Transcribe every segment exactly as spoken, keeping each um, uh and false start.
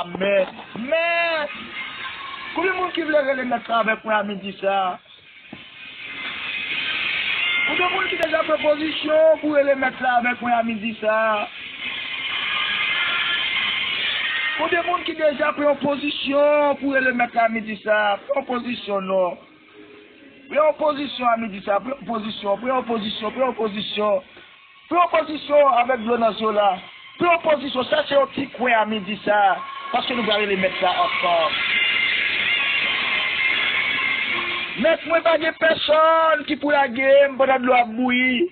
Amèn. Mèt! Konbyen moun ki vle rele Mèt la avèk mwen a midi sa a? Konbyen moun ki deja pran pozisyon pou rele Mèt la avèk mwen a midi sa a? Konbyen moun ki deja pran yon pozisyon pou rele Mèt la a midi sa a? Pran yon pozisyon non. Pran yon pozisyon a midi sa a. Pran yon pozisyon, pran yon pozisyon, pran yon pozisyon. Pran yon pozisyon avèk dlo nan zye w la. Pran yon pozisyon, chèche yon ti kwen a midi sa a, paske nou pral rele Mèt la ansanm. Mèt, mwen pa gen pèsonn ki pou lage m pandan dlo ap bouyi.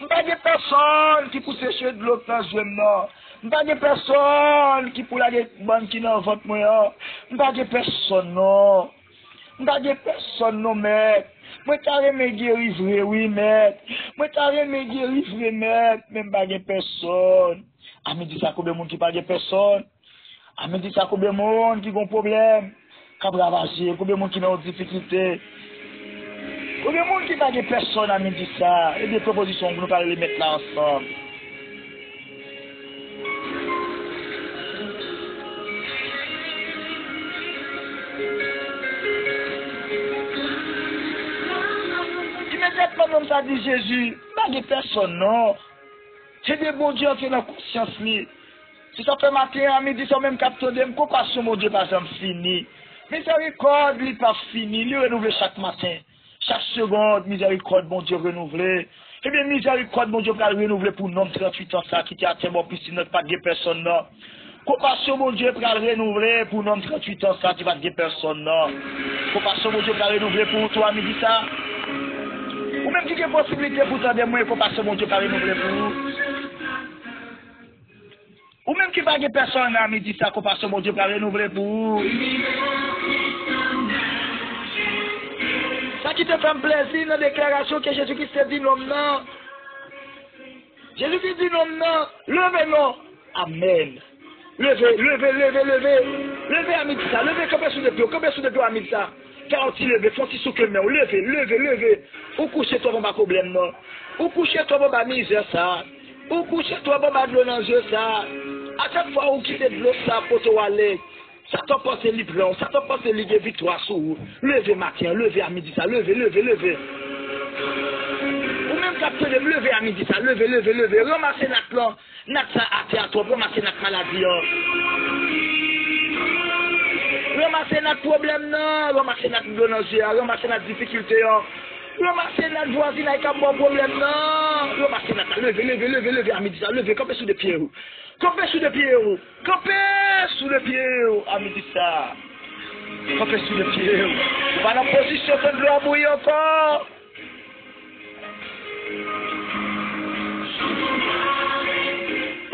M pa gen pèsonn ki pou seche dlo k nan zye m nan. M pa gen pèsonn ki pou lage bann ki nan vant mwen an. M pa gen pèsonn non. M pa gen pèsonn non, Mèt. Mwen ta renmen geri vre, wi, Mèt. Mwen ta renmen geri vre, Mèt, men m pa gen pèsonn. A midi sa, konbyen moun ki pa gen pèsonn? A midi sa, konbyen moun ki gon pwoblèm k ap ravaje? Konbyen moun ki nan yon difikilte? Konbyen moun ki pa gen pèsonn a midi sa? Ebyen, pran pozisyon pou nou pral rele Mèt la ansanm. Imedyatman, nonm sa di, Jezi, m pa gen pèsonn, non. Ede Bondye antre nan konsyans li. Se sa k fè maten an, a midi sa, ou menm k ap tande m, konpasyon Bondye pa janm fini. Mizèrikòd li p ap fini, li renouvle chak maten. Chak segond, mizèrikòd Bondye renouvle. Ebyen, mizèrikòd Bondye pral renouvle pou nonm tranntuit an sa ki te atè bò pisin nan, ki pa t gen pèsonn nan. Konpasyon Bondye pral renouvle pou nonm tranntuit an sa ki pa t gen pèsonn nan. Konpasyon Bondye pral renouvle pou ou tou a midi sa. Ou menm ki gen posiblite pou tande mwen, konpasyon Bondye pral renouvle pou ou. Ou menm ki pa gen pèsonn a midi sa, konpasyon Bondye pral renouvle pou ou. Sa ki te fè m plezi nan deklarasyon ke Jezi Kris te di nonm nan. Jezi Kris di nonm nan, leve non. Amèn. Leve, leve, leve, leve. Leve a midi sa, leve, kanpe sou de pye w, kanpe sou de pye w a midi sa. Fè yon ti leve, fè yon ti souke men w, leve, leve, leve. Ou kouche twòp anba pwoblèm nan. Ou kouche twòp anba mizè sa. Ou kouche twòp anba dlo nan zye sa. A chak fwa ou kite dlo sa pote w ale, Satan panse li pran w, Satan panse li gen viktwa sou ou. Leve maten an, leve a midi sa, leve, leve, leve. Ou menm k ap tande m, leve a midi sa, leve, leve, leve. Ranmase nat lan, nat sa atè a twòp, ranmase nat maladi an. Ranmase nat pwoblèm nan, ranmase nat dlo nan zye a, ranmase nat difikilte an. Ranmase nat vwazinay k ap ba w pwoblèm nan. Ranmase nat la. Leve, leve, leve, leve a midi sa. Leve, kanpe sou de pye w. Kanpe sou de pye w. Kanpe sou de pye w a midi sa. Kanpe sou de pye w. Ou pa nan pozisyon pou dlo a bouyi ankò.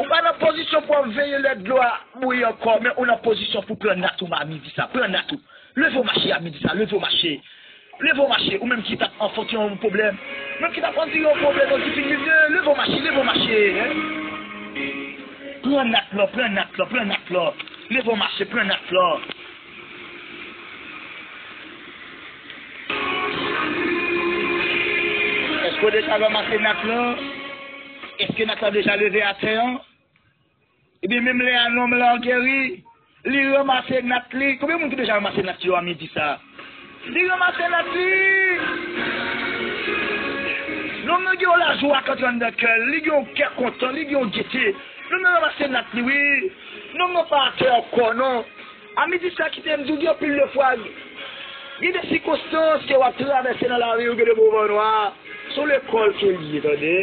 Ou pa nan pozisyon pou ap veye lè dlo a bouyi ankò, men ou nan pozisyon pou pran nat ou a midi sa. Pran nat ou. Leve w mache a midi sa, leve w mache. Leve w mache, ou menm ki t ap anfwonte yon pwoblèm. Menm ki t ap andire yon pwoblèm, yon difikilte, leve w mache, leve w mache. Pran nat lan, pran nat lan, pran nat lan. Leve w mache, pran nat lan. Èske w deja ranmase nat lan? Èske nat lan deja leve atè an? Ebyen, menm lè a nonm lan geri, li ranmase nat li. Konbyen moun ki deja ranmase nat yo a midi sa? Li ranmase nat li. Nonm nan gen yon lajwa k antre anndan kè l. Li gen yon kè kontan, li gen yon gete. Nonm nan ranmase nat li, wi. Nonm nan pa atè ankò, non. A midi sa, kite m di w, gen anpil de fwa, gen de sikonstans ke w ap travèse nan lavi w, gen de moman nwa. Se yon lekòl ke l ye, tande.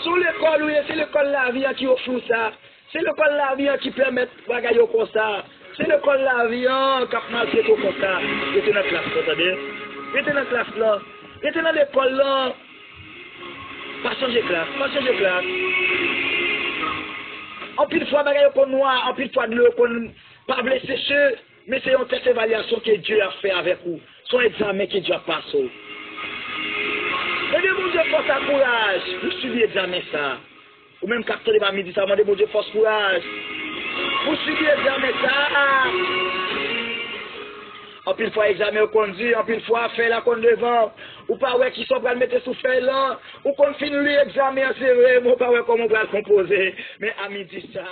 Se yon lekòl ou ye, se lekòl lavi an ki ofri w sa. Se lekòl lavi an ki pèmèt bagay yo konsa. Se lekòl lavi an k ap maltrete w konsa. Rete nan klas lan, tande. Rete nan klas lan. Rete nan lekòl lan. Pa chanje klas, pa chanje klas. Anpil fwa bagay yo konn nwa, anpil fwa dlo yo konn pa vle seche, men se yon tès evalyasyon ke Dye ap fè avèk ou. Se yon egzamen ke Dye ap pase w. Mande Bondye fòs ak kouraj pou sibi egzamen sa a. Ou menm k ap tande m a midi sa, mande Bondye fòs, kouraj pou sibi egzamen sa a. Anpil fwa egzamen yo konn di, anpil fwa fèy la konn devan. Ou pa wè kisa w pral mete sou fèy lan? Ou konn fin li egzamen an, se vre, men ou pa wè kòman w pral konpoze. Men a midi sa,